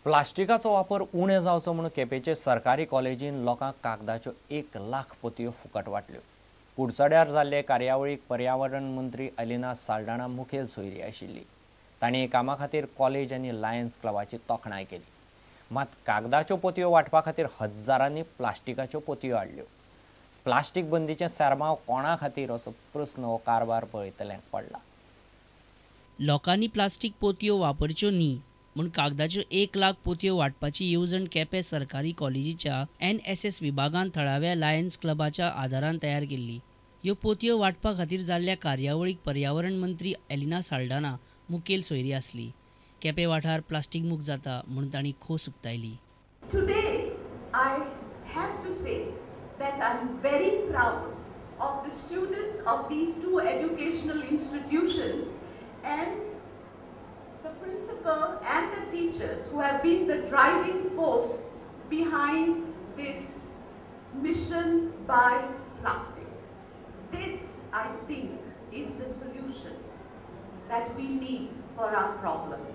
प्लास्टिकाचो वापर उणे जावचो म्हणून केपेंचे सरकारी कॉलेजीन लोकांक कागदाच्यो 1 लाख पोतयो फुकट वांटल्यो. कुडचड्यार जाल्ले कार्यावळीक पर्यावरण मंत्री अलिना साल्डाणा मुखेल सोयरी आशिल्ली. तांणी कामा खातीर कॉलेज आनी लायन्स क्लबाची तोखणाय केली. मात कागदाच्यो पोतयो वांटपा खातीर हजारांनी प्लास्टिकाच्यो पोतयो हाडल्यो. प्लास्टीक बंदीचें सेरमांव कोणा खातीर असो प्रस्न हो कारभार पळयतल्यांक पडला. लोकांनी प्लास्टीक पोतयो वापरच्यो न्ही म्हूण कागदाच्यो 1 लाख पोतयो वांटपाची येवजण केपें सरकारी कॉलेजीच्या NSS विभागान थळाव्या लायन्स क्लबाच्या आदारान तयार केल्ली. ह्यो पोतयो वांटपा खातीर जाल्ल्या कार्यावळीक पर्यावरण मंत्री एलिना साल्डाना मुखेल सोयरी आसली. केपें वाठार प्लास्टीक मुक्त जाता म्हूण तांणी खोस उक्तायली. Today I have to say that I am very proud of the students of these two educational institutions and the principal and the teachers who have been the driving force behind this mission by plastic. This, I think, is the solution that we need for our problem.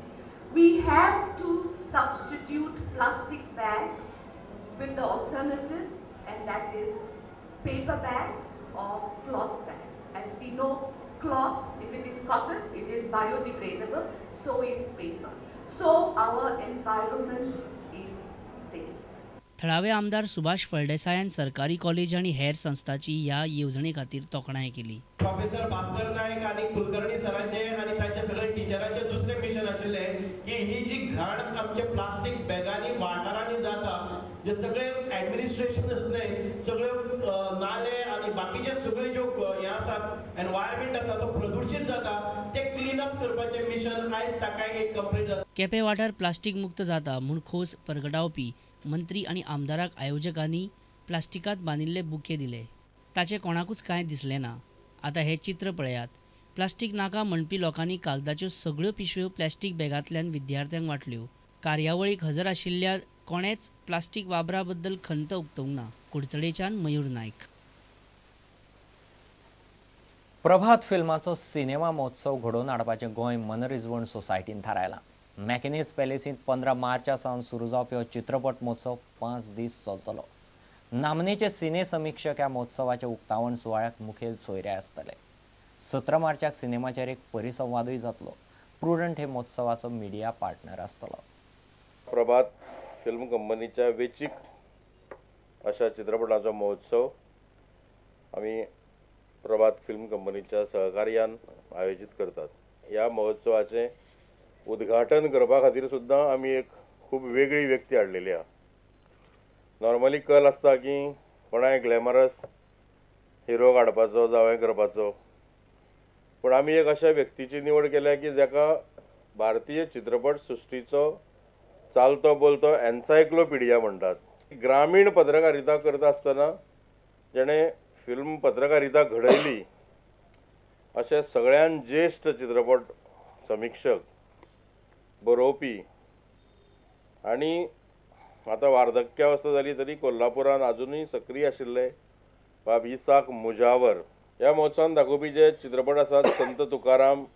We have to substitute plastic bags with the alternative, and that is paper bags or cloth bags. As we know, cloth, if it is cotton, it is biodegradable, so is paper. So our environment is safe. थळावे आमदार सुभाष फळदेसायान सरकारी college आनी हेर संस्थांची ह्या येवजणे खातीर तोखणाय केली. प्रोफेसर भास्कर नायक आनी कुलकर्णी सरांचे आनी तांचे सगळे टिचरांचे दुसरे मिशन आशिल्ले की ही जी घाण आमचे प्लास्टीक बॅगांनी वाठारांनी जाता, जे सगळे एडमिनिस्ट्रेशनच न्हय, सगळे नाले आनी बाकीचे सगळे ज्यो हे आसात एनवायरमेंट आसा तो प्रदुशीत जाता, ते क्लीन अप करपाचें मिशन आयज ताका एक कंप्लीट जाता. केपें वाठार प्लास्टीक मुक्त जाता म्हूण खोस परगटावपी मंत्री आनी आमदाराक आयोजकांनी प्लास्टिकांत बांदिल्ले बुके दिले. ताचें कोणाकूच कांय दिसलें ना. आतां हें चित्र पळयात. प्लास्टीक नाका म्हणपी लोकांनी कागदाच्यो सगळ्यो पिशव्यो प्लास्टीक बॅगांतल्यान विद्यार्थ्यांक वांटल्यो. कार्यावळीक हजर आशिल्ल्या कोणेच प्लास्टीक वापरा बद्दल खंत उक्तोवंक ना. कुडचडेच्यान मयूर नायक. प्रभात फिल्माचो सिनेमा महोत्सव घडोवन हाडपाचें गोंय मनरिजवण सोसायटीन थारायलां. मॅकिनीज पॅलेसींत 15 मार्चा सावन सुरू जावपी हो चित्रपट महोत्सव 5 दीस चलतलो. नामनेचे सिने समिक्षक ह्या महोत्सवाच्या उक्तावण सुवाळ्याक मुखेल सोयरे आसतले. 17 मार्चाक सिनेमाचेर एक परिसंवादूय जातलो. प्रुडंट हे महोत्सवाचो मिडिया पार्टनर आसतलो. प्रभात फिल्म कंपनीच्या वेचीक अशा चित्रपटाचो महोत्सव आमी प्रभात फिल्म कंपनीच्या सहकार्यान आयोजीत करतात. ह्या महोत्सवाचें उद्घाटन करपा खातीर सुद्दां आमी एक खूब वेगळी व्यक्ती हाडलेली आसा. नॉर्मली कल आसता की कोणाय ग्लॅमरस हिरो काडपाचो जावं हें करपाचो, पूण आमी एक अशा व्यक्तीची निवड केल्या की जाका भारतीय चित्रपट सृश्टीचो चालतो बोलतो एन्सायक्लोपिडिया म्हणटात. ग्रामीण पत्रकारिता करता आसतना जेणें फिल्म पत्रकारिता घडयली अशे सगळ्यान ज्येश्ठ चित्रपट समिक्षक, बरोवपी आनी आतां वार्धक्यावस्था जाली तरी कोल्हापुरान आजुनूय सक्रीय आशिल्ले बाब इसाक मुजावर. ह्या महोत्सवान दाखोवपी जे चित्रपट आसात Sant Tukaram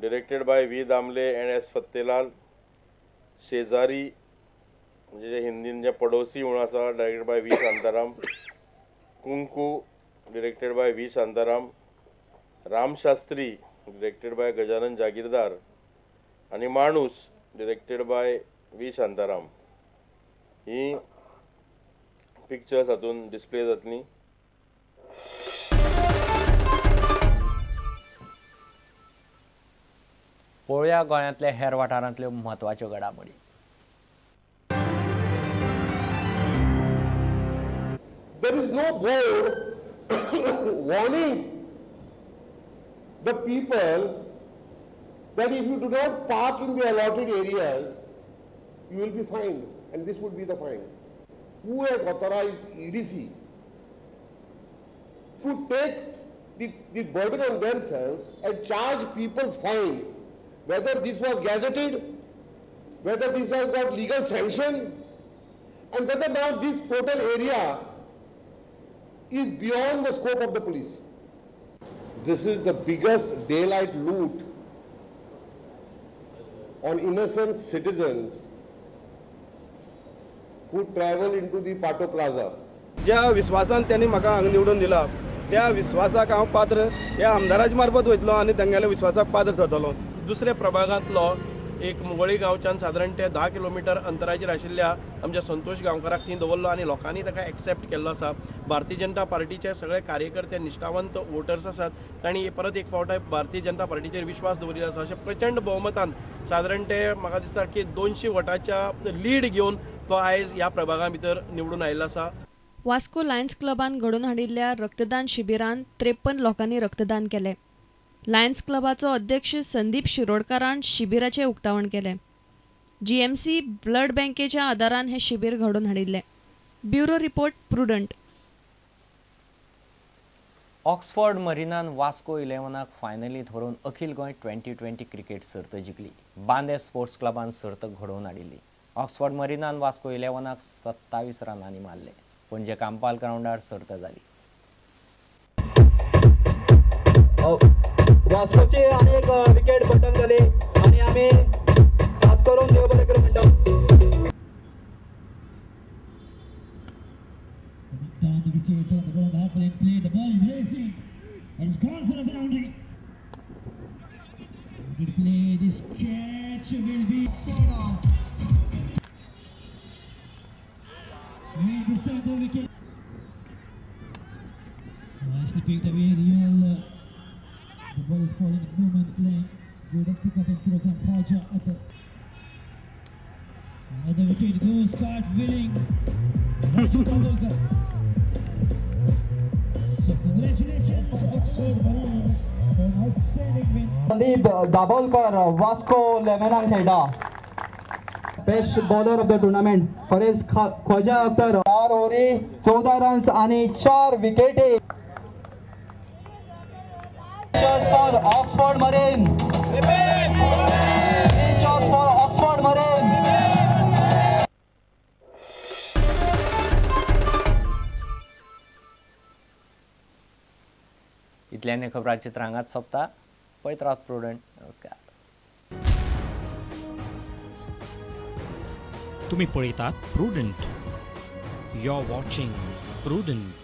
directed by V Damle and S Fattelal, Shejari म्हणजे जे हिंदीन जे पडोसी म्हणून आसा directed by V Shantaram, Kunku directed by V Shantaram, Ramshastri directed by Gajanan Jagirdar आनी Manus directed by V Shantaram he pictures हातून display जातली. पळोवया गोंयांतल्या हेर वाठारांतल्यो म्हत्वाच्यो घडामोडी. There is no board warning the people that if you do not park in the allotted areas, you will be fined, and this would be the fine. Who has authorized EDC to take the burden on themselves and charge people fine, whether this was gazetted, whether this has got legal sanction, and whether now this total area is beyond the scope of the police. This is the biggest daylight loot on innocent citizens who travel into the Patto Plaza. ज्या विश्वासान त्यांनी म्हाका हांगा निवडून दिला त्या विश्वासाक हांव पात्र ह्या आमदाराच्या मार्फत वयतलो आनी तांगेल्या विश्वासाक पात्र थरतलो. दुसऱ्या प्रभागांतलो एक मुंगळी गांवच्यान सादारण ते 10 किलोमिटर अंतराचेर आशिल्ल्या आमच्या संतोष गांवकाराक थंय दवरलो आनी लोकांनी ताका एक्सेप्ट केल्लो आसा. भारतीय जनता पार्टीचे सगळे कार्यकर्ते निश्ठावंत वोटर्स आसात, तांणी परत एक फावट भारतीय जनता पार्टीचेर विश्वास दवरिल्लो आसा. अशें प्रचंड भोवमतान सादारण ते म्हाका दिसता की 200 वोटाच्या लीड घेवन तो आयज ह्या प्रभागा भितर निवडून आयिल्लो आसा. वास्को लायन्स क्लबान घडोवन हाडिल्ल्या रक्तदान शिबिरान 53 लोकांनी रक्तदान केलें. लायन्स क्लबाचो अध्यक्ष संदीप शिरोडकारान शिबिराचें उक्तावण केलें. जीएमसी ब्लड बँकेच्या आदारान हें शिबीर घडोवन हाडिल्लें. Bureau report, Prudent. Oxford मरिनान Vasco 11 फायनलींत हरोवन अखिल गोंय 2020 क्रिकेट सर्त जिखली. बांदे स्पोर्ट्स क्लबान सर्त घडोवन हाडिल्ली. ऑक्सफर्ड मरिनान वास्को 11 27 रनांनी मारले. पणजे कांपाल ग्रावंडार सर्त जाली. वास्कोची आनी एक विकेट पटन जाली आनी आमी खास करून देव बरें करूं म्हणटा. Nicely picked up aerial. The ball is falling in no man's land. Good pick up and throw from Khawaja Akhtar. Another wicket goes, caught winning Raju Tendulkar. So congratulations Oxford Marine for an outstanding win. Sandeep Dabholkar Vasco 11 खेळटा. Best bowler of the tournament Faraz Khawaja Akhtar. 4 ओव्हरी 14 runs आणि 4 विकेटी. For Oxford Marine. 3 shots for Oxford Marine. इतल्याने खबरांचित्र हांगाच सोंपता. पळयत रावत prudent. नमस्कार. तुम्ही पळयतात Prudent. You are watching Prudent.